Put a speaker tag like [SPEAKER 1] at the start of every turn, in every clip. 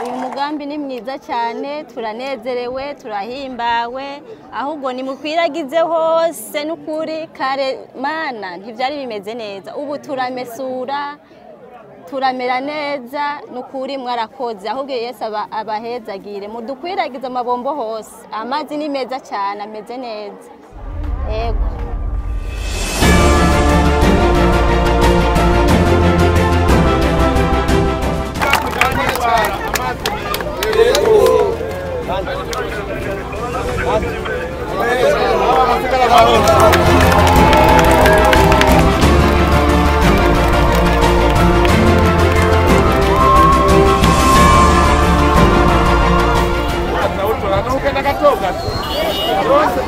[SPEAKER 1] Uyu mugambi ni mwiza cyane, turanezerewe, turahimbawe, ahubwo nimukwiragize hose n'ukuri. Kare mana ntivyari bimeze neza, ubu turamesura, turamera neza n'ukuri, mwarakoze. Ahubwo Yesu abahezagire, mudukwiragize amabombo hose, amazi ni meza cyane, ameze neza. Yego.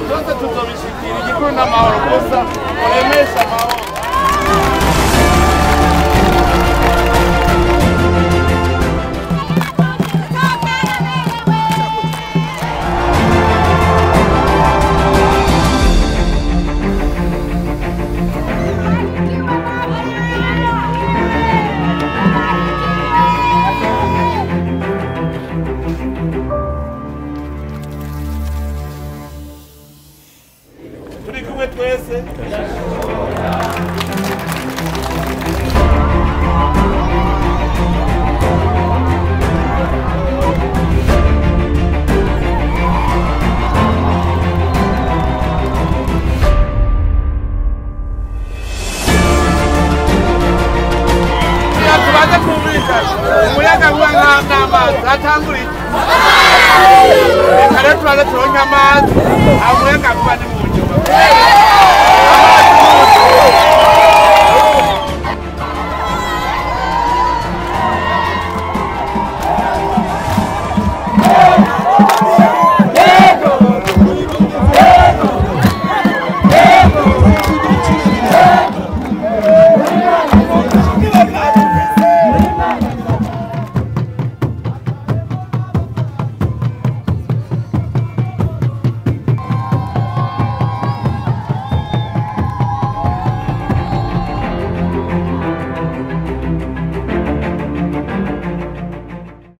[SPEAKER 2] Byose tuzobishikira, igikuru n'amahoro gusa, muremeshe amahoro. Turi kumwe twese. Tubanze kumvikana, umuyaga nkuba n'amazi atangura iki? Reka rero tubanze turonke amazi, umuyaga nkuba ni mu nyuma.